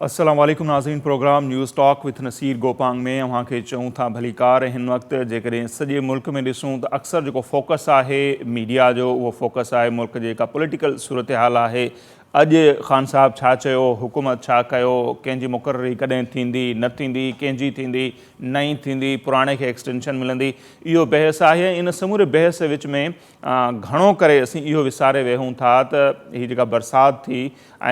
السلام عليڪم ناظرين programme news talk with Naseer Gopang ۾ اوهان کي چئون ٿا ڀليڪار هن وقت جيڪڏهن سڄي ملڪ ۾ ڏسون ته اڪثر جيڪو فوڪس آهي ميڊيا جو اهو فوڪس آهي ملڪ جي جيڪا پوليٽيڪل صورتحال آهي اڄ خان صاحب ڇا چيو حڪومت ڇا ڪيو ڪنهن جي مقرري ڪڏهن ٿيندي نه ٿيندي ڪنهن جي ٿيندي نئين ٿيندي پراڻي کي ايڪسٽينشن ملندي اهو بحث آهي ۽ ان سموري بحث وچ ۾ گهڻو ڪري اسين اهو وساري ويهون ٿا ته هي جيڪا برسات ٿي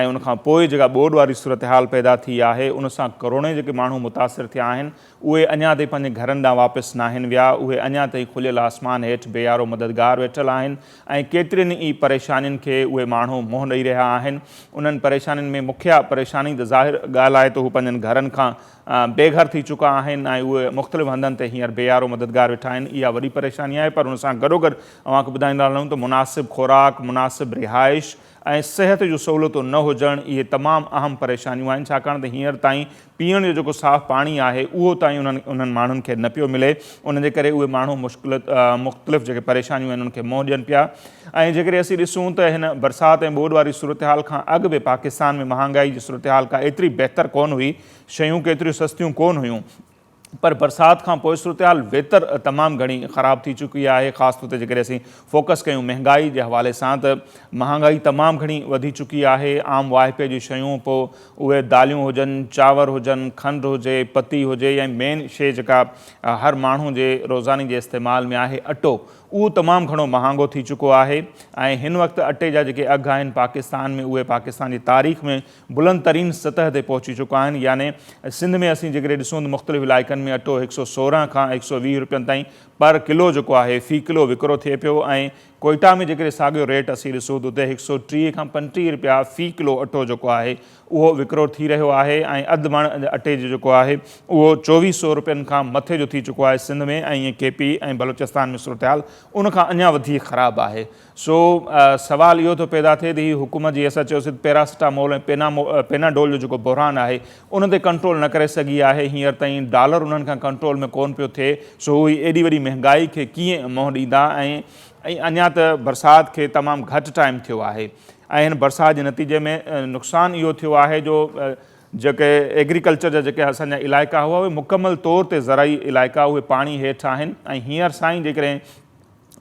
۽ ان کان پوء جيڪا ٻوڏ واري صورتحال پيدا ٿي آهي ان سان ڪروڙين جيڪي ماڻهو متاثر ٿيا آهن اهي اڃا تائين پنهنجي گهرن ڏانهن واپس ناهن ويا اهي اڃا تائين کليل آسمان هيٺ بي يارو مددگار ويٺل آهن ۽ ڪيترين ئي پريشانين کي اهي ماڻهو منهن ڏئي رهيا آهن انهن پريشانين ۾ مکيه پريشاني ته ظاهر ڳالهه آهي ته هو پنهنجن گهرن کان بي گهر ٿي چڪا آهن ۽ اهي مختلف هنڌن تي هينئر بي يارو مددگار ويٺا آهن اها وڏي پريشاني آهي پر ان سان گڏوگڏ اوهان کي ٻڌائيندا هلون ته مناسب خوراڪ، مناسب رهائش ۽ صحت جون سهولتون نه هجڻ اهي تمام اهم پريشانيون آهن ڇاڪاڻ ته هينئر تائين پيئڻ جو جيڪو صاف پاڻي آهي اهو تائين انهن انهن ماڻهن کي نه پيو ملي ان جي ڪري اهي ماڻهو مشڪل مختلف جيڪي پريشانيون آهن انهن کي منهن ڏين پيا ۽ جيڪڏهن اسين ڏسون ته هن برسات ۽ ٻوڏ واري صورتحال کان اڳ به پاڪستان ۾ مهانگائي جي صورتحال ڪا ايتري بهتر ڪونه هئي شيون ڪيتريون سستيون ڪونه هيون پر برسات کان پوء صورتحال ويتر تمام گهڻي خراب ٿي چڪي آهي خاص طور تي جيڪڏهن اسين فوڪس ڪيون مهنگائي جي حوالي سان ته مهانگائي تمام گهڻي وڌي چڪي آهي عام واهپي جون شيون پوء اهي داليون هجن چانور هجن کنڊ هجي پتي هجي يا مين شي جيڪا هر ماڻهو جي روزاني جي استعمال ۾ آهي اٽو اهو تمام گهڻو مهانگو ٿي چڪو آهي ۽ هن وقت اٽي جا جيڪي اگهه آهن پاڪستان ۾ اهي پاڪستان جي تاريخ ۾ بلند ترين سطح تي پهچي چڪا آهن يعني سنڌ ۾ اسين جيڪڏهن ڏسون ته مختلف علائقن ۾ اٽو هڪ سئو 16 کان هڪ سئو 20 روپين تائين پر ڪلو جيڪو آهي في ڪلو وڪرو ٿئي پيو ۽ ڪوئيٽا ۾ جيڪڏهن ساڳيو ريٽ اسين ڏسون ته اتي هڪ سئو 30 کان 35 روپيا في ڪلو اٽو جيڪو آهي اهو وڪرو ٿي رهيو آهي ۽ اڌ مڻ اٽي جو جيڪو آهي اهو 24 سئو روپين کان مٿي جو ٿي چڪو آهي سنڌ ۾ ۽ ائين ڪي پي ۽ بلوچستان ۾ صورتحال ان کان اڃا وڌيڪ خراب آهي. سو سوال اهو ٿو پيدا ٿئي ته هي حڪومت جي اسان چيوسين ته پيراسيٽامول ۽ پيناڊول جو جيڪو بحران آهي ان تي ڪنٽرول نه ڪري سگهي آهي هينئر تائين ڊالر انهن کان ڪنٽرول ۾ ڪونه پيو ٿئي سو هو هي ايڏي وڏي مهنگائي کي ڪيئن منهن ڏيندا ۽ اڃا ته برسات کي تمام گهٽ ٽائيم ٿيو آهي ۽ هن برسات جي نتيجي ۾ نقصان اهو ٿيو آهي جو جيڪي ايگريڪلچر جا جيڪي اسان جا علائقا هئا اهي مڪمل طور تي زرعي علائقا اهي پاڻي هيٺ آهن ۽ هينئر سائين جيڪڏهن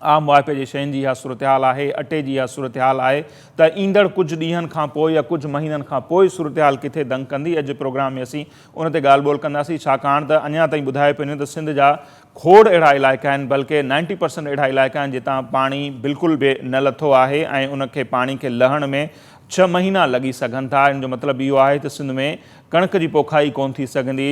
عام واهپي جي شين جي اها صورتحال آهي، اٽي جي اها صورتحال آهي ته ايندڙ ڪجهه ڏينهن کان پوء يا ڪجهه مهينن کان پوء صورتحال ڪٿي دنگ ڪندي، اڄ جي پروگرام ۾ اسين ان تي ڳالهه ٻولهه ڪنداسين ڇاڪاڻ ته اڃا تائين ٻڌايو پيو وڃي ته سنڌ جا کوڙ اهڙا علائقا آهن بلڪه نائنٽي پرسنٽ اهڙا علائقا آهن جتان پاڻي بلڪل به نه لٿو آهي ۽ ان کي پاڻي کي لهڻ ۾ ڇهه مهينا لڳي سگهن ٿا ان جو مطلب اهو آهي ته سنڌ ۾ ڪڻڪ جي پوکائي ڪونه ٿي سگهندي،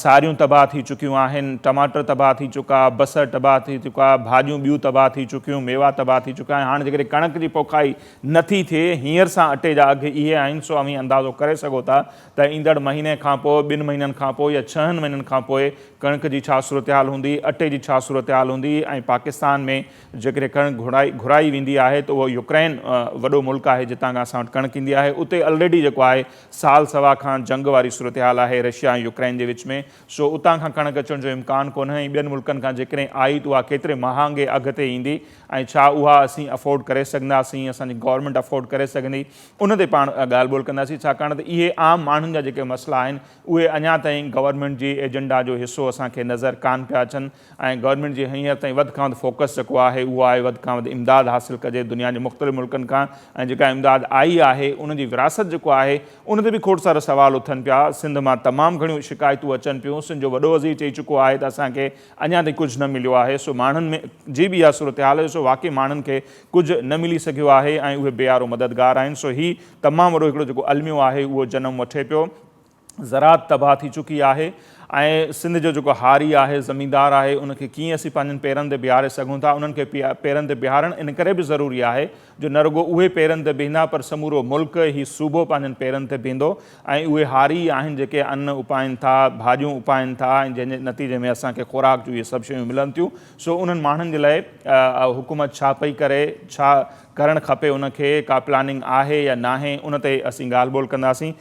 ساريون تباهه ٿي چڪيون آهن، ٽماٽر تباهه ٿي چڪا، بصر تباهه ٿي چڪا، ڀاڄيون ٻيون تباهه ٿي چڪيون، ميوا تباهه ٿي چڪا ۽ هاڻ جيڪڏهن ڪڻڪ جي پوکائي نه ٿي ٿئي، هينئر سان اٽي جا اگهه اهي آهن، سو اوهين اندازو ڪري سگهو ٿا ته ايندڙ مهيني کان پوء، ٻن مهينن کان پوء يا ڇهن مهينن کان پوء ڪڻڪ جي ڇا صورتحال هوندي، اٽي جي ڇا صورتحال هوندي ۽ پاڪستان ۾ جيڪڏهن ڪڻڪ گهرائي گهرائي ويندي آهي ته اهو يوڪرين وڏو ملڪ آهي جتان کان اسان وٽ ڪڻڪ ايندي آهي اتي الريڊي جيڪو آهي سال سوا کان جنگ واري صورتحال آهي رشيا ۽ يوڪرين جي وچ ۾ سو اتان کان ڪڻڪ اچڻ جو امڪان ڪونهي ۽ ٻين ملڪن کان جيڪڏهن آئي ته اها ڪيتري مهانگي اگهه تي ايندي ۽ ڇا اها اسين افورڊ ڪري سگهنداسين اسان جي گورنمينٽ افورڊ ڪري سگهندي ان تي پاڻ ڳالهه ٻولهه ڪنداسين ڇاڪاڻ ته اهي عام ماڻهن جا جيڪي مسئلا آهن اهي اڃا تائين گورنمينٽ جي ايجنڊا جو حصو اسان کي نظر ڪانه پيا اچن ۽ گورنمينٽ جي هينئر تائين وڌ کان وڌ فوڪس جيڪو آهي اهو آهي وڌ کان وڌ امداد حاصل ڪجي دنيا جي مختلف ملڪن کان ۽ جيڪا امداد آئي آهي ان جي وراثت جيڪو آهي ان تي به کوڙ سارا سوال اٿن پيا سنڌ مان تمام گهڻيون شڪايتون اچن پيون سنڌ جو وڏو وزير چئي چڪو آهي ته اسان کي اڃا تائين ڪجهه نه مليو آهي سو ماڻهن ۾ جي به اها صورتحال هئي سو واقعي ماڻهن کي ڪجهه نه ملي سگهيو آهي ۽ اهي بي يارو مددگار آهن سو هي تمام وڏو هڪڙو جيڪو الميو آهي اهو جنم وٺي پيو. زراعت تباهه ٿي چڪي آهي ۽ سنڌ جو جيڪو هاري آهي زميندار آهي ان کي ڪيئن اسين پنهنجن پيرن تي بيهاري سگهون ٿا انهن کي پيرن تي بيهارڻ ان ڪري به ضروري آهي جو نه رڳو اهي پيرن تي بيهندا پر سمورو ملڪ هي صوبو پنهنجن پيرن تي بيهندو ۽ اهي هاري ئي آهن جيڪي ان اپائن ٿا ڀاڄيون اپائن ٿا ۽ جنهن جي نتيجي ۾ اسان کي خوراڪ جون اهي سڀ شيون ملن ٿيون سو انهن ماڻهن جي لاء حڪومت ڇا پئي ڪري ڇا ڪرڻ کپي ان کي ڪا پلاننگ آهي يا ناهي ان تي اسين ڳالهه ٻولهه ڪنداسين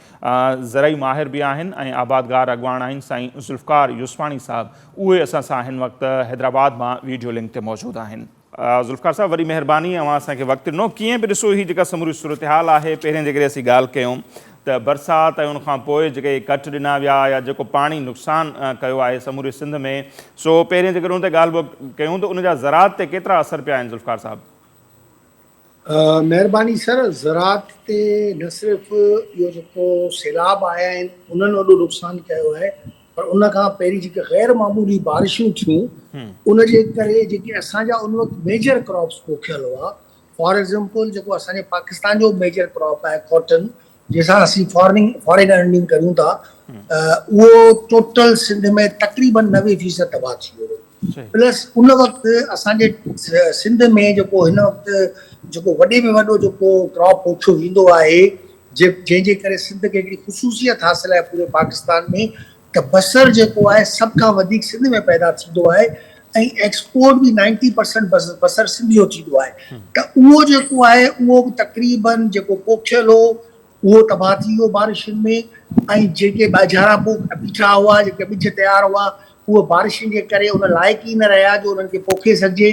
زرعي ماهر به آهن ۽ آبادگار اڳواڻ آهن سائين ذوالفقار يوسفاڻي صاحب اهي اسان سان هن وقت حيدرآباد مان ويڊيو لنڪ تي موجود آهن. ذوالفقار صاحب وڏي مهرباني اوهان اسان کي وقت ڏنو ڪيئن به ڏسو هي جيڪا سموري صورتحال آهي پهرين جيڪڏهن اسين ڳالهه ڪيون ته برسات ۽ ان کان پوء جيڪي ڪٽ ڏنا ويا يا جيڪو پاڻي نقصان ڪيو آهي سموري سنڌ ۾ سو پهرين جيڪڏهن ان تي ڳالهه ٻولهه ڪيون ته ان جا زراعت تي ڪيترا اثر پيا آهن ذوالفقار صاحب؟ مهرباني سر زراعت تي نه صرف اهو جيڪو سيلاب آيا آهن انهن وڏو نقصان ڪيو آهي پر ان کان پهرين جيڪي غير معمولي بارشون ٿيون ان جي ڪري جيڪي اسان جا ان وقت ميجر ڪراپس پوکيل هئا فار ايگزامپل جيڪو اسان جي پاڪستان جو ميجر ڪراپ آهي ڪاٽن جنهن سان اسين فارننگ فارين ارننگ ڪريون ٿا اهو ٽوٽل سنڌ ۾ تقريبن 90% تباهه ٿي ويو. پلس ان وقت اسان جي سنڌ ۾ جيڪو هن وقت جيڪو وڏي ۾ وڏو جيڪو ڪراپ پوکيو ويندو آهي جنهن جي ڪري سنڌ کي هڪڙي خصوصيت حاصل آهي پوري پاڪستان ۾ ته بصر جيڪو آهي سڀ کان وڌيڪ سنڌ ۾ پيدا ٿيندو آهي ۽ ايڪسپورٽ به نائنٽي پرسنٽ بصر سنڌ جو ٿيندو آهي ته اهو جيڪو آهي اهو به تقريبن جيڪو پوکيل هو اهو تباهه ٿي ويو بارشن ۾ ۽ جيڪي ٻاجهارا پوک بيٺا هئا، جيڪي ٻج تيار هئا، اهي بارشن جي ڪري ان لائق ئي نه رهيا جو انهن کي پوکي سگهجي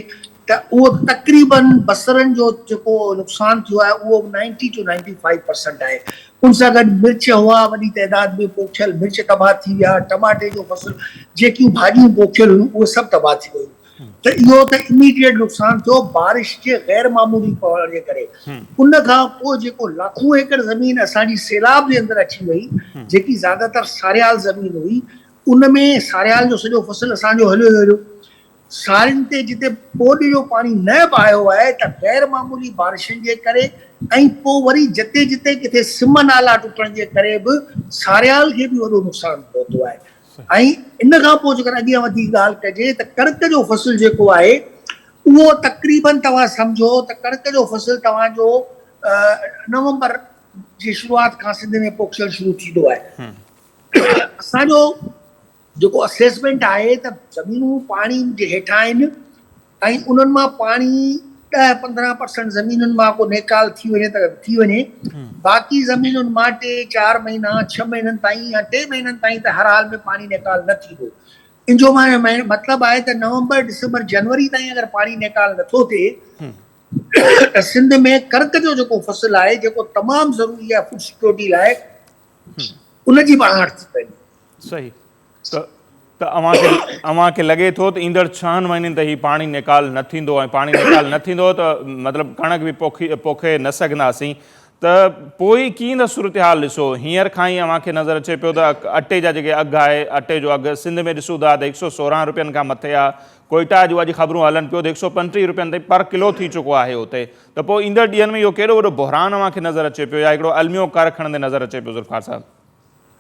ته اهو تقريباً بصرن جو جيڪو نقصان ٿيو آهي اهو به ninety two ninety five percent آهي. ان سان گڏ مرچ هئا وڏي تعداد ۾ پوکيل مرچ تباهه ٿي ويا، ٽماٽي جو فصل، جيڪيون ڀاڄيون پوکيل هيون اهي سڀ تباهه ٿي ويون. ته اهو ته اميڊيٽ نقصان ٿيو بارش جي غير معمولي پوڻ جي ڪري. ان کان پوء جيڪو لاکون ايڪڙ زمين اسان جي سيلاب جي اندر اچي وئي جيڪي زياده تر ساريال زمين هئي ان ۾ ساريال جو سڄو فصل اسان جو هليو ويو. سارين تي جتي ٻوڏ جو پاڻي نه به آيو آهي ته غير معمولي بارشن جي ڪري ۽ پوء وري جتي جتي ڪٿي سم نالا ٽٽڻ جي ڪري به ساريال کي به وڏو نقصان پهتو آهي. ۽ ان کان پوء جيڪڏهن اڳيان وڌي ڳالهه ڪجي ته ڪڻڪ جو فصل جيڪو آهي اهو تقريبن توهان سمجهو ته ڪڻڪ جو فصل توهان جو نومبر جي شروعات کان سنڌ ۾ پوکجڻ شروع ٿيندو آهي. اسان جو جيڪو اسيسمينٽ آهي ته زمينون پاڻي جي هيٺان آهن ۽ انهن مان پاڻي ڏهه 15 پرسنٽ زمينن مان ڪو نيڪال ٿي وڃي ته ٿي وڃي باقي زمينن مان ٽي چار مهينا ڇهه مهينن تائين يا ٽي مهينن تائين ته هر حال ۾ پاڻي نيڪال نه ٿيندو ان جو معنيٰ مطلب آهي ته نومبر ڊسمبر جنوري تائين اگر پاڻي نيڪال نٿو ٿئي ته سنڌ ۾ ڪڻڪ جو جيڪو فصل آهي جيڪو تمام ضروري آهي فوڊ سيڪيورٽي لاء ان جي به اڻاٺ ٿي پوندي. صحيح ته ته اوهان کي اوهان کي لڳي ٿو ته ايندڙ ڇهن مهينن تائين هي پاڻي نيڪال نه ٿيندو ۽ پاڻي نيڪال نه ٿيندو ته مطلب ڪڻڪ به پوکي پوکي نه سگهنداسين ته پوء ڪيئن ٿا صورتحال ڏسو هينئر کان ئي اوهان کي نظر اچي پيو ته اٽي جا جيڪي اگهه آهي اٽي جو اگهه سنڌ ۾ ڏسون ٿا ته 116 روپين کان مٿي آهي ڪوئيٽا جون اڄ خبرون هلن پيو ته 135 روپين تائين پر ڪلو ٿي چڪو آهي اتي ته پوء ايندڙ ڏينهن ۾ اهو ڪيڏو وڏو بحران اوهان کي نظر اچي پيو يا هڪڙو الميو ڪر کڻندي نظر اچي پيو ذوالفقار صاحب.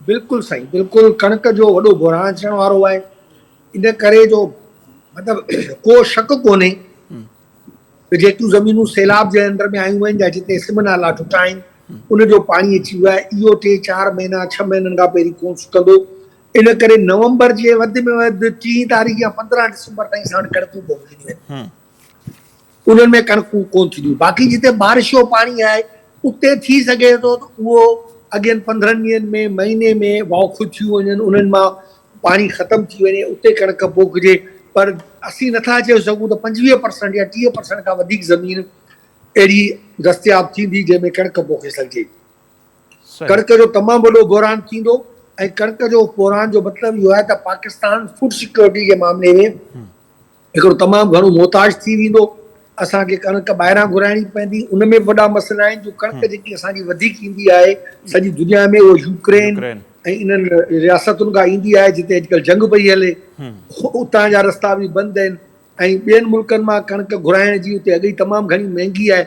بلڪل سائين بلڪل ڪڻڪ جو وڏو بحران اچڻ وارو آهي ان ڪري جو مطلب ڪو شڪ ڪونهي ته جيڪيون زمينون سيلاب جي اندر ۾ آيون آهن يا جتي سم نالا ٽٽا آهن ان جو پاڻي اچي ويو آهي اهو ٽي چار مهينا ڇهه مهينن کان پهرين ڪون سڪندو ان ڪري نومبر جي وڌ ۾ وڌ 30 تاريخ يا 15 ڊسمبر تائين اسان وٽ ڪڻڪون پوکجنديون آهن انهن ۾ ڪڻڪون ڪونه ٿينديون. باقي جتي بارش جو پاڻي آهي اتي ٿي سگهي ٿو ته اهو اڳين 15 ڏينهن ۾ مهيني ۾ واکون ٿيون وڃن انهن مان پاڻي ختم ٿي وڃي اتي ڪڻڪ پوکجي پر اسين نٿا چئي سگهون ته 25 پرسنٽ يا 30 پرسنٽ کان وڌيڪ زمين اهڙي دستياب ٿيندي جنهن ۾ ڪڻڪ پوکي سگهجي. ڪڻڪ جو تمام وڏو بحران ٿيندو ۽ ڪڻڪ جو بحران جو مطلب اهو آهي ته پاڪستان فوڊ سيڪيورٽي جي معاملي ۾ هڪڙو تمام گهڻو محتاج ٿي ويندو، اسان کي ڪڻڪ ٻاهران گهرائڻي پوندي، ان ۾ به وڏا مسئلا آهن جو ڪڻڪ جيڪي اسان جي وڌيڪ ايندي آهي سڄي دنيا ۾ اهو يوڪرين ۽ انهن رياستن کان ايندي آهي جتي اڄڪلهه جنگ پئي هلي، اتان جا رستا به بند آهن ۽ ٻين ملڪن مان ڪڻڪ گهرائڻ جي اتي اڳ ئي تمام گهڻي مهنگي آهي،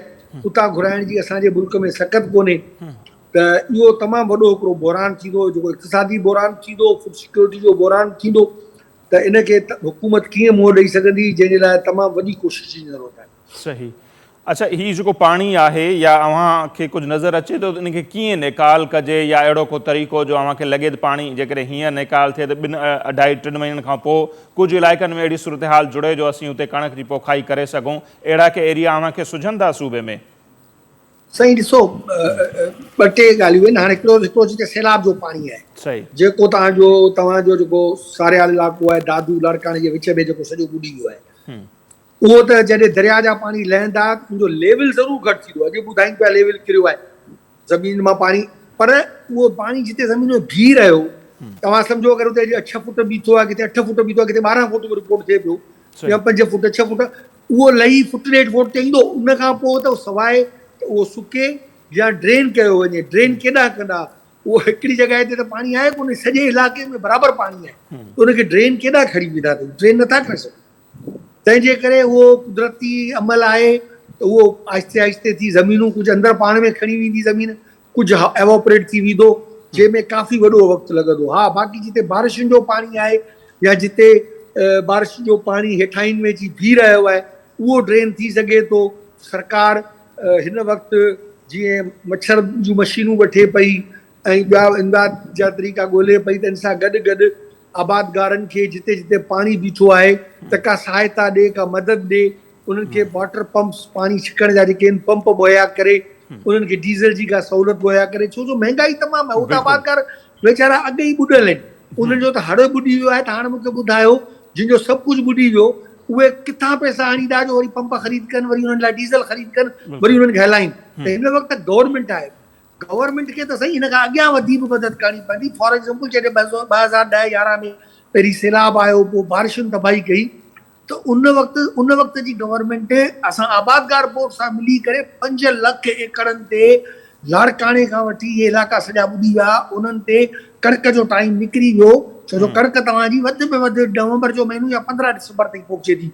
اتان گهرائڻ جي اسان جي ملڪ ۾ سڪت ڪونهي ته اهو تمام وڏو هڪڙو بحران ٿيندو جيڪو اقتصادي بحران ٿيندو، فوڊ سيڪيورٽي جو بحران ٿيندو. ته ان کي حڪومت ڪيئن منهن ڏئي سگهندي جنهن جي لاء تمام وڏي ڪوشش جي ضرورت آهي. صحيح اڇا هي جيڪو پاڻي آهي يا اوهان کي ڪجهه نظر اچي ٿو ته ان کي ڪيئن نيڪال ڪجي يا اهڙو ڪو طريقو جو اوهان کي لڳي ته پاڻي جيڪڏهن هينئر نيڪال ٿئي ته ٻن اڍائي ٽن مهينن کان پوء ڪجهه علائقن ۾ اهڙي صورتحال جڙي جو اسين اتي ڪڻڪ جي پوکائي ڪري سگهون اهڙا ڪي ايريا اوهان کي سجهن ٿا صوبي ۾؟ سائين ڏسو ٻه ٽي ڳالهيون آهن هاڻي هڪڙو هڪڙو جتي سيلاب جو پاڻي آهي جيڪو توهان جو توهان جو جيڪو ساريال علائقو آهي دادو لاڙڪاڻي جي وچ ۾ جيڪو سڄو ٻڏي ويو آهي اهو ته جڏهن درياء جا پاڻي لهندا ان جو ليول ضرور گهٽ ٿيندو اڄ ٻڌائين پيا ليول ڪريو آهي زمين مان پاڻي پر اهو پاڻي جتي زمين ۾ بيهي رهيو توهان سمجهو اگر اتي ڇهه فوٽ بيٺو آهي ڪٿي اٺ فوٽ بيٺو آهي ڪٿي 12 فوٽ به رپورٽ ٿئي پيو يا 5 فوٽ 6 فوٽ اهو لهي فٽ ڏيڍ فوٽ تي ايندو ان کان پوء ته سواء ته اهو سڪي يا ڊرين ڪيو وڃي ڊرين ڪيڏانهن ڪندا اهو هڪڙي جڳهه تي ته پاڻي آهي ڪونهي سڄي علائقي ۾ برابر پاڻي آهي ته ان کي ڊرين ڪيڏانهن کڻي ويندا ته ڊرين نٿا ڪري سگهن تنهن جي ڪري اهو قدرتي عمل آهي ته اهو آهستي آهستي ٿي زمينون ڪجهه اندر پاڻ ۾ کڻي ويندي زمين ڪجهه ايواپريٽ ٿي ويندو جنهن ۾ ڪافي وڏو وقت لڳندو ها باقي جتي بارشن جو پاڻي آهي يا جتي بارش جو پاڻي هيٺائين ۾ اچي بيهي رهيو آهي اهو ڊرين ٿي سگهي ٿو سرڪار هن وقت جيئن مڇر جون مشينون وٺي پئي ۽ ٻيا امداد جا طريقا ڳولي پئي ته ان سان گڏ گڏ آبادگارن کي جتي جتي پاڻي بيٺو آهي ته ڪا سهائتا ڏي ڪا مدد ڏي انهن کي واٽر پمپس پاڻي ڇڪڻ جا جيڪي آهن پمپ مهيا ڪري انهن کي ڊيزل جي ڪا سهولت مهيا ڪري ڇو جو مهنگائي تمام آهي هو ته آبادگار ويچارا اڳ ئي ٻڏل آهن انهن جو ته هڙ ٻڏي ويو آهي ته هاڻ مون کي ٻڌايو جن جو سڀ ڪجهه ٻڏي ويو اهي ڪٿان پئسا آڻيندا جو وري پمپ خريد ڪن وري انهن لاء ڊيزل خريد ڪن وري انهن کي هلائين ته هن وقت گورنمينٽ آهي گورنمينٽ کي ته سائين هن کان اڳيان وڌي به مدد ڪرڻي پوندي فار ايگزامپل جڏهن 2010 11 ۾ پهرين سيلاب آيو پوء بارشن تباهي ڪئي ته ان وقت ان وقت جي گورنمينٽ اسان آبادگار بورڊ سان ملي ڪري 5 لک ايڪڙن تي لاڙڪاڻي کان وٺي اهي علائقا سڄا ٻڏي ويا انهن تي ڪڻڪ جو ٽائيم نڪري ويو ڇو جو ڪڻڪ توهان جي وڌ ۾ وڌ نومبر جو مهينو يا 15 ڊسمبر تائين پوکجي ٿي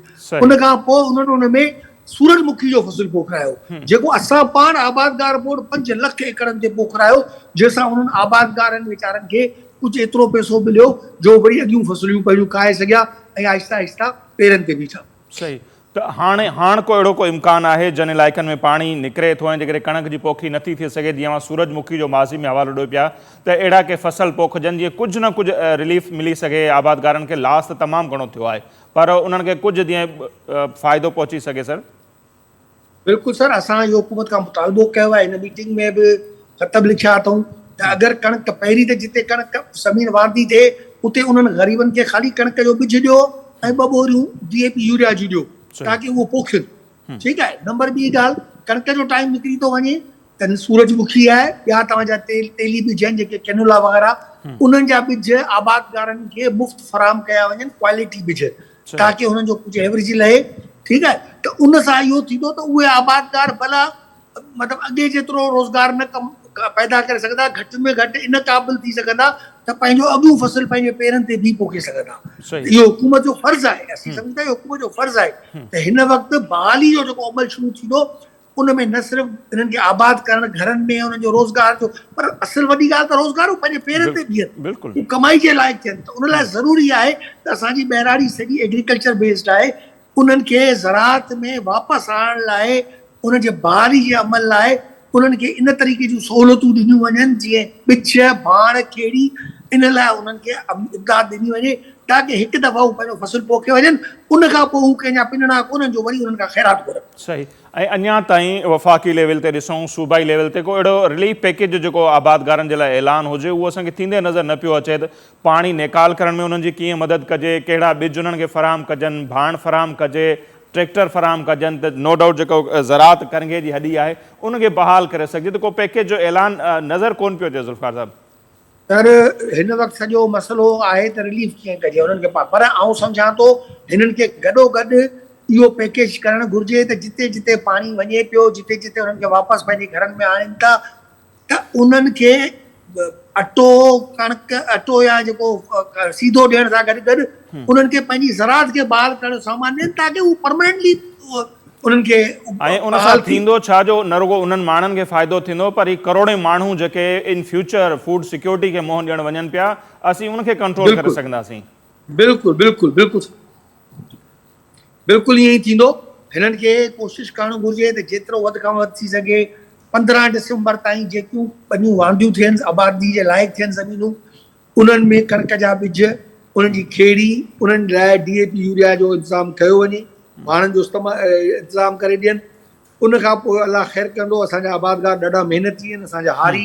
ان کان پوء انهن ان ۾ سورج مکي جو فصل پوکرايو، جيڪو اسان پاڻ آبادگار بورڊ 5 لک ايڪڙن تي پوکرايو، جنهن سان انهن آبادگارن ويچارن کي ڪجهه ايترو پئسو مليو جو وري اڳيون فصليون پنهنجون ڪاهي سگهيا ۽ آهستي آهستي پيرن تي بيٺا. صحيح ته هاڻي هاڻ ڪو اهڙو ڪو امڪان آهي جن علائقن ۾ پاڻي نڪري ٿو ۽ جيڪڏهن ڪڻڪ جي پوکي نٿي ٿي سگهي جيئن اوهان سورج مکي جو ماضي ۾ حوالو ڏيو پيا ته اهڙا ڪي فصل پوکجن جيئن ڪجهه نه ڪجهه رليف ملي سگهي آبادگارن کي لاس ته تمام گهڻو ٿيو آهي پر انهن کي ڪجهه جيئن فائدو پهچي سگهي سر. بلڪل سر اسان اهو حڪومت کان مطالبو ڪيو آهي هن ميٽنگ ۾ به خط به لکيا اٿئون ته اگر ڪڻڪ پهرين ته جتي ڪڻڪ زمين واردي ٿئي اتي انهن غريبن کي خالي ڪڻڪ جو ٻج ڏيو ۽ ٻه ٻوريون ڊي اي پي يوريا جون ڏيو تاڪه اهو پوکين ٺيڪ آهي نمبر ٻي ڳالهه ڪڻڪ جو ٽائيم نڪري ٿو وڃي ته سورج مکي آهي ٻيا توهان جا تيل تيلي ٻج آهن جيڪي ڪينولا وغيره انهن جا ٻج آبادگارن کي مفت فراهم ڪيا وڃن ڪوالٽي ٻج تاڪه انهن جو ڪجهه ايوريج لهي ٺيڪ آهي ته ان سان اهو ٿيندو ته اهي آبادگار ڀلا مطلب اڳي جيترو روزگار نه ڪم پيدا ڪري سگهندا گهٽ ۾ گهٽ ان قابل ٿي سگهندا ته پنهنجو اڳيون فصل پنهنجي پيرن تي بيهي پوکي سگهندا اهو حڪومت جو فرض آهي اسين سمجهون ٿا اهو حڪومت جو فرض آهي ته هن وقت بحالي جو جيڪو عمل شروع ٿيندو ان ۾ نه صرف انهن کي آباد ڪرڻ گهرن ۾ انهن جو روزگار جو پر اصل وڏي ڳالهه ته روزگار هو پنهنجي پيرن تي بيهن هو ڪمائي جي لائق ٿين ته ان لاء ضروري آهي ته اسان جي ٻهراڙي سڄي ايگريڪلچر بيسڊ آهي انهن کي زراعت ۾ واپس آڻڻ لاء انهن جي بحالي جي عمل لاء انهن کي ان طريقي جون سهولتون ڏنيون وڃن جيئن ٻج ڀاڻ کيڙي ان لاء انهن کي امداد ڏني وڃي تاڪه هڪ دفعا هو پنهنجو فصل پوکي وڃن ان کان پوء هو ڪنهن جا پنڻا ڪونهن جو وري انهن کان خيرات گهرن. صحيح ۽ اڃا تائين وفاقي ليول تي ڏسون صوبائي ليول تي ڪو اهڙو رليف پيڪيج جو جيڪو آبادگارن جي لاء اعلان هجي اهو اسان کي ٿيندي نظر نه پيو اچي ته پاڻي نيڪال ڪرڻ ۾ انهن جي ڪيئن مدد ڪجي ڪهڙا ٻج انهن کي فراهم ڪجن ڀاڻ فراهم ڪجي ٽريڪٽر فراهم ڪجن ته نو ڊائوٽ جيڪو زراعت ڪرنگهي جي هڏي آهي ان کي بحال ڪري سگهجي ته ڪو پيڪيج جو اعلان نظر ڪون پيو اچي ذوالفقار صاحب. سر هن وقت سڄو مسئلو آهي ته رليف ڪيئن ڪجي انهن کي پر آئون سمجهان ٿو هنن کي گڏو گڏ اهو پيڪيج ڪرڻ گهرجي ته جتي جتي پاڻي وڃي پيو جتي جتي انهن کي واپس پنهنجي گهرن ۾ آڻين ٿا ته انهن کي اٽو ڪڻڪ اٽو يا جيڪو سيڌو ڏيڻ سان گڏ گڏ انهن کي پنهنجي زراعت کي بحال ڪرڻ جو سامان ڏين تاڪه هو پرماننٽلي انهن کي ۽ ان سان ٿيندو ڇا جو نه رڳو انهن ماڻهن کي فائدو ٿيندو پر هي ڪروڙين ماڻهو جيڪي ان فيوچر فوڊ سيڪيورٽي کي منهن ڏيڻ وڃن پيا اسين ان کي ڪنٽرول ڪري سگهنداسين. بلڪل بلڪل بلڪل بلڪل ائين ئي ٿيندو هنن کي ڪوشش ڪرڻ گهرجي ته جيترو وڌ کان وڌ ٿي سگهي 15 ڊسمبر تائين جيڪيون ٻنيون وانديون ٿين آبادي جي لائق ٿين زمينون انهن ۾ ڪڻڪ جا ٻج، انهن جي کيڙي، انهن لاء ڊي اي پي يوريا جو انتظام ڪيو وڃي، ڀاڻن جو انتظام ڪري ڏين، ان کان پوء الله خير ڪندو، اسان جا آبادگار ڏاڍا محنتي آهن، اسان جا هاري،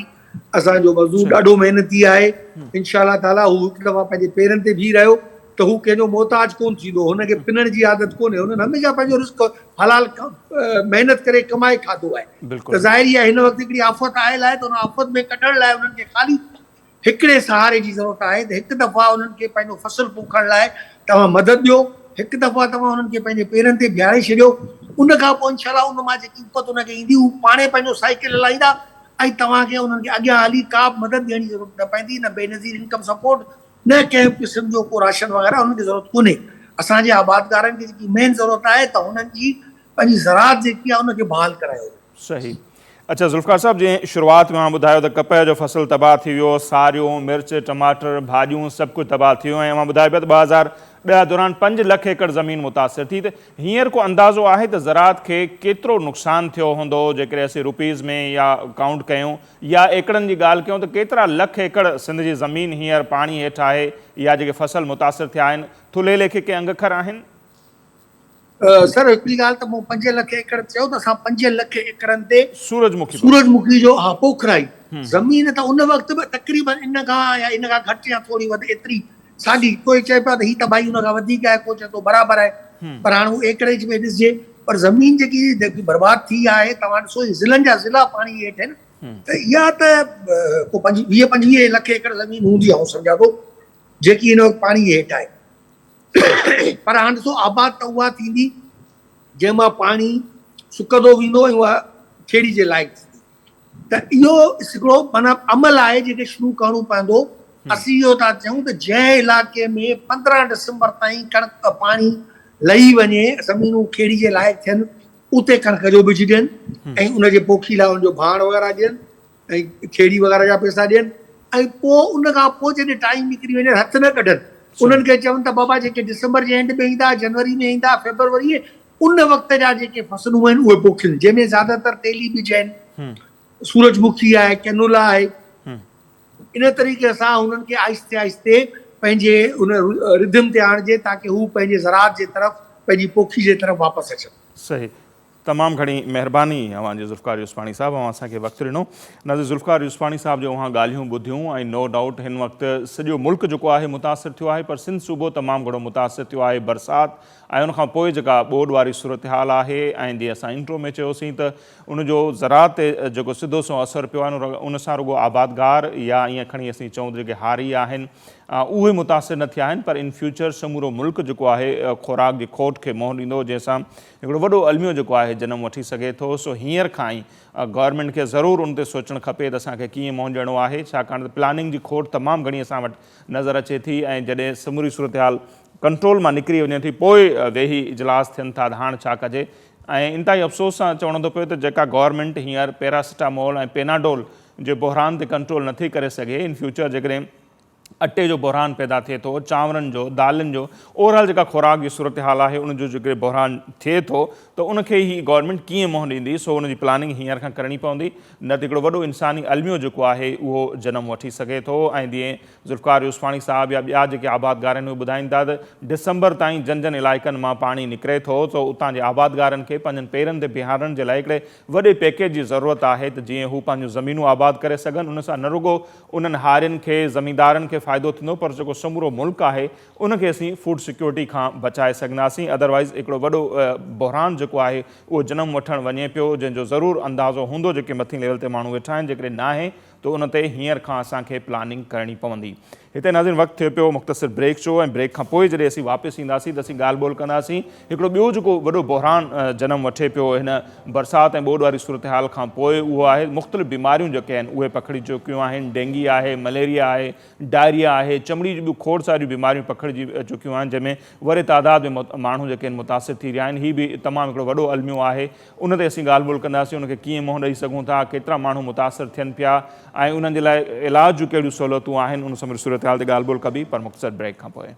اسان جو مزدور ڏاڍو محنتي آهي، انشاء الله تعاليٰ هو هڪ دفعا پنهنجي پيرن تي بيهي رهيو ته هو ڪنهن جو محتاج ڪونه ٿيندو، هن کي پنڻ جي عادت ڪونهي، هنن هميشه پنهنجو رزق حلال محنت ڪري ڪمائي کاڌو آهي ته ظاهري آهي هن وقت هڪڙي آفت آيل آهي ته ان آفت ۾ ڪڍڻ لاء انهن کي خالي هڪڙي سهاري جي ضرورت آهي ته هڪ دفعا انهن کي پنهنجو فصل پوکڻ لاء توهان مدد ڏيو، هڪ دفعا توهان انهن کي پنهنجي پيرن تي بيهاري ڇڏيو، ان کان پوء انشاء الله ان مان جيڪي اپت انهن کي ايندي هو پاڻهي پنهنجو سائيڪل هلائيندا ۽ توهان کي انهن کي اڳيان هلي ڪا به مدد ڏيڻ جي ضرورت نه پوندي، نه بينظير انڪم سپورٽ نه ڪنهن به قسم جو ڪو راشن وغيره انهن کي ضرورت ڪونهي. اسان جي آبادگارن کي جيڪي مين ضرورت آهي ته هنن جي پنهنجي زراعت جيڪي آهي ان کي بحال ڪرايو وڃي. صحيح. اڇا ذوالفقار صاحب جيئن شروعات ۾ اوهان ٻڌايو ته ڪپهه جو فصل تباهه ٿي ويو، ساريون، مرچ، ٽماٽر، ڀاڄيون سڀ ڪجهه تباهه ٿي ويو ۽ اوهان ٻڌايو پيا ته 2010 دوران پنج لک ايڪڙ زمين متاثر ٿي ته هينئر ڪو اندازو آهي ته زراعت کي ڪيترو نقصان ٿيو هوندو جيڪڏهن اسين روپيز ۾ يا ڪائونٽ ڪيون يا ايڪڙن جي ڳالهه ڪيون ته ڪيترا لک ايڪڙ سنڌ جي زمين هينئر پاڻي هيٺ آهي يا جيڪي فصل متاثر ٿيا آهن ٿلهي ليکي ڪي انگ اکر آهن؟ سر هڪڙي ڳالهه ته مون پنج لک ايڪڙ چيو ته اسان پنج لک ايڪڙن تي سورج مکي سورج مکي جو ها پوکرائي زمين ته ان وقت به تقريبن ان کان يا ان کان گهٽ يا ٿوري وڌ ايتري ساڳي ڪوئي چئي پيو ته هي تباهي ان کان وڌيڪ آهي ڪو چئي ٿو برابر آهي پر هاڻ هو ايڪڙيج ۾ ڏسجي پر زمين جيڪي جيڪي برباد ٿي آهي توهان ڏسو هي ضلعن جا ضلعا پاڻي هيٺ آهن ته اها ته ڪو پنج ويهه پنجويهه لک ايڪڙ زمين هوندي آئون سمجهان ٿو جيڪي هن وقت پاڻي هيٺ آهي پر هاڻ ڏسو آباد ته اها ٿيندي جنهن مان پاڻي سڪندو ويندو ۽ اها کيڙي جي لائق ٿيندي ته اهو هڪڙو معنيٰ عمل آهي جيڪي شروع ڪرڻو پوندو. اسين اهو ٿا چئون ته جنهن علائقي ۾ 15 ڊسمبر تائين ڪڻڪ پاڻي لهي وڃي، زمينون کيڙي جي لائق ٿين، اتي ڪڻڪ جو ٻج ڏين ۽ ان جي پوکي لاء ان جو ڀاڻ وغيره ڏين ۽ کيڙي وغيره جا پئسا ڏين ۽ پوء ان کان پوء جڏهن ٽائيم نڪري وڃي هٿ نه ڪڍن انهن کي چون ته بابا جيڪي ڊسمبر جي اينڊ ۾ ايندا، جنوري ۾ ايندا، فيبروري ان وقت جا جيڪي فصلون آهن اهي پوکين جنهن ۾ زياده تر تيلي ٻج آهن، سورج مکي آهي، ڪينولا آهي. ان طريقي سان انهن کي آهستي آهستي پنهنجي ان رڌم تي آڻجي تاڪه هو پنهنجي زراعت جي طرف پنهنجي پوکي جي طرف واپس اچن. صحيح. تمام گهڻي مهرباني اوهان جي ذوالفقار يوسفاڻي صاحب اوهان اسان کي وقت ڏنو. ناظرين ذوالفقار يوسفاڻي صاحب جو اوهان ڳالهيون ٻڌيون ۽ نو ڊائوٽ هن وقت سڄو ملڪ جيڪو آهي متاثر ٿيو آهي پر سنڌ صوبو تمام گهڻو متاثر ٿيو آهي برسات ۽ ان کان پوء جيڪا ٻوڏ واري صورتحال آهي ۽ جيئن اسان انٽرو ۾ چيوسين ته ان جو زراعت تي جيڪو سڌو سنئون اثر پيو آهي ان سان رڳو آبادگار يا ائين کڻي اسين چئون ته جيڪي هاري آهن اهي متاثر نه ٿيا آهن پر ان فيوچر سمورو ملڪ جيڪو آهي خوراڪ جي کوٽ کي منهن ڏيندو جنهن سان هڪڙو وڏو الميو جيڪو آهي جنم وٺي سگهي ٿو سو هينئر کان ئي گورنمينٽ کي ضرور ان تي سوچڻ کپي ته اسان کي ڪيئن منهن ڏيڻو آهي ڇاڪاڻ ته پلاننگ جي کوٽ تمام گهڻي اسان وٽ نظر اچي ٿي ۽ جڏهن سموري صورتحال ڪنٽرول مان نڪري وڃي ٿي پوء ويهي اجلاس ٿين ٿا ته هاڻ ڇا ڪجي ۽ انتهائي افسوس سان چوڻو ٿو پوي ته جيڪا گورنمينٽ هينئر پيراسيٽامول ۽ پيناڊول جي بحران تي ڪنٽرول نٿي ڪري سگهي ان فيوچر جيڪڏهن اٽي جو بحران پيدا ٿئي ٿو چانورن جو دالين جو اوور آل جيڪا خوراڪ جي صورتحال آهي ان جو جيڪڏهن بحران ٿئي ٿو ته ان کي هي گورنمينٽ ڪيئن منهن ڏيندي سو ان جي پلاننگ هينئر کان ڪرڻي پوندي نه ته هڪڙو وڏو انساني الميو جيڪو آهي اهو جنم وٺي سگهي ٿو ۽ جيئن ذوالفقار يوسفاڻي صاحب يا ٻيا جيڪي آبادگار آهن اهي ٻڌائين ٿا ته ڊسمبر تائين جن جن علائقن مان پاڻي نڪري ٿو ته اتان جي آبادگارن کي پنهنجن پيرن تي بيهارڻ جي لاء هڪڙي وڏي پيڪيج جي ضرورت آهي ته جيئن هو پنهنجون زمينون آباد ڪري سگهن ان سان نه رڳو انهن هارين کي زميندارن کي فائدو ٿيندو پر جيڪو سمورو ملڪ آهي ان کي اسين فوڊ سيڪيورٽي کان بچائي سگهنداسين ادروائيز هڪڙو وڏو بحران جيڪو آهي اهو جنم وٺڻ وڃي پيو جنهن جو ضرور اندازو هوندو جيڪي مٿين ليول تي ماڻهو ويٺا آهن جيڪڏهن ناهي ته ان تي هينئر کان اسان کي پلاننگ ڪرڻي پوندي. هتي ناظرين وقت ٿيو پيو مختصر بريڪ جو ۽ بريڪ کان پوء جڏهن اسين واپس اينداسين ته اسين ڳالهه ٻولهه ڪنداسين هڪڙو ٻيو جيڪو وڏو بحران جنم وٺي پيو هن برسات ۽ ٻوڏ واري صورتحال کان پوء اهو آهي مختلف بيماريون جيڪي آهن اهي پکڙي چڪيون آهن ڊينگي آهي مليريا آهي ڊائريا آهي چمڙي جون ٻيون کوڙ ساريون بيماريون پکڙجي چڪيون آهن جنهن ۾ وڏي تعداد ۾ ماڻهو جيڪي آهن متاثر ٿي رهيا آهن هي به تمام هڪڙو وڏو الميو آهي ان تي اسين ڳالهه ٻولهه ڪنداسين ان کي ڪيئن منهن ڏئي سگهون ٿا، ڪيترا ماڻهو متاثر ٿين پيا ۽ انهن جي لاء علاج جون ڪهڙيون سهولتون آهن، ان سموري صورتحال تي ڳالهه ٻولهه ڪبي پر مختصر بريڪ کان پوء.